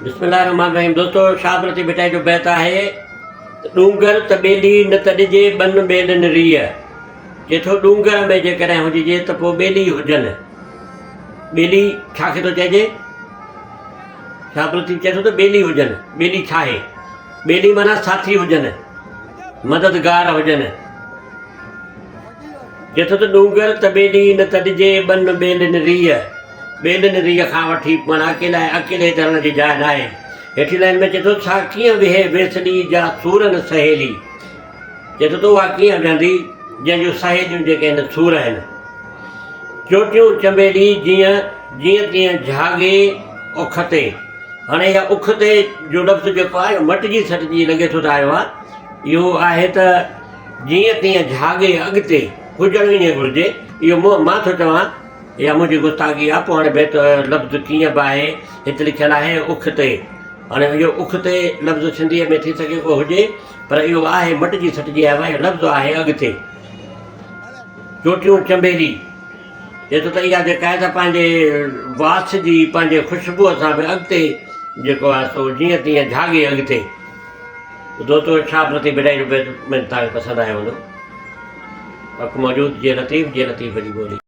بسم الله الرحمٰن الرحيم دوستو شاهه عبداللطيف ڀٽائي جو بيت آهي ته ڏونگر ته ٻيلي نه ته ڏجي ٻن ٻيلن ريء چئي ٿو ڏونگر ۾ جيڪڏهن هججي ته پوء ٻيلي هجن ٻيلي ڇا کي ٿو چئجي شاهه عبداللطيف چئي ٿو ته ٻيلي هجن ٻيلي ڇا آهي ٻيلي معنيٰ ساٿي هجن مددگار هجن چئي ٿو ته ڏونگر ته ٻيلي نه ته ڏجي ٻن ٻيلن ريء ٻيلن ريء کان وٺي معنيٰ اڪيلائي اڪيلي تي رهڻ جي جاء ناهي. هيٺين لائين ۾ چئي ٿو سا ڪيئن ويهي ويسلي جا سورن سهيلي. چئي ٿو ته اها ڪيئن ويهندي جنهن جون سهيليون جيڪي آهن سور آهن. چوٽيون چنبيلي جيئن جيئن تيئن جهاڳي اک تي. هاڻي اها اک تي جو لفظ جيڪو آهي اهو مٽجي سٽجي لڳي ٿو ته آيو آهي. اهو آهي ته جيئن تيئن جهاڳي اڳتي هجڻ ائين گهرجي. اهو مان ٿو چوان. اها منهنجي گستاخي آ، پوء هاڻي بيت لفظ ڪيئن به آهي، هت لکيل آهي اک تي. هاڻي اهو اک تي لفظ سنڌيء ۾ ٿي سگهي ڪو هجي، پر اهو آهي مٽجي سٽجي آيو آهي، اهو لفظ آهي اڳتي. چوٽيون چنبيلي چئي ٿو ته اها جيڪا آهي سا پنهنجي واس جي، پنهنجي خوشبوء سان به اڳتي جيڪو آهي سو جيئن تيئن جهاڳي اڳتي. دوستو شاهه لطيف ڀٽائي جو بيت توهان کي پسند آيو هوندو. حق موجود جي لطيف جي لطيف جي ٻولي.